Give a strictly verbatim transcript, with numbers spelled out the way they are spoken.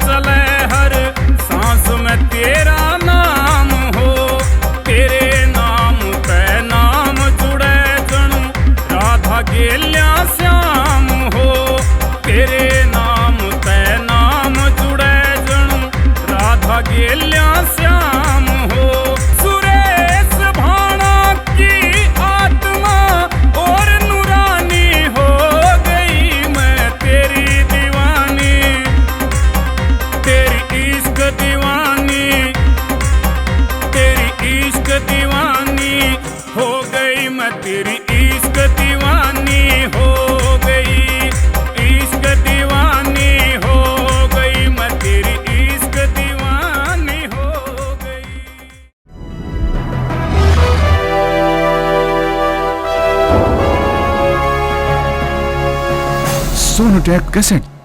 चले हर सांस में तेरा नाम हो, तेरे नाम पे नाम जुड़े जणु राधा गेल्या श्याम हो, तेरे नाम पे नाम जुड़े जणु राधा गेल्या श्याम हो। सुरेश भाणा की आत्मा और नूरानी हो गई मैं तेरी दीवानी, तेरी इश्क दीवानी, तेरी इश्क दीवानी हो गई मैं तेरी इश्क दीवानी हो गई, इश्क दीवानी हो गई मैं तेरी इश्क दीवानी हो गई। Sonotech cassette।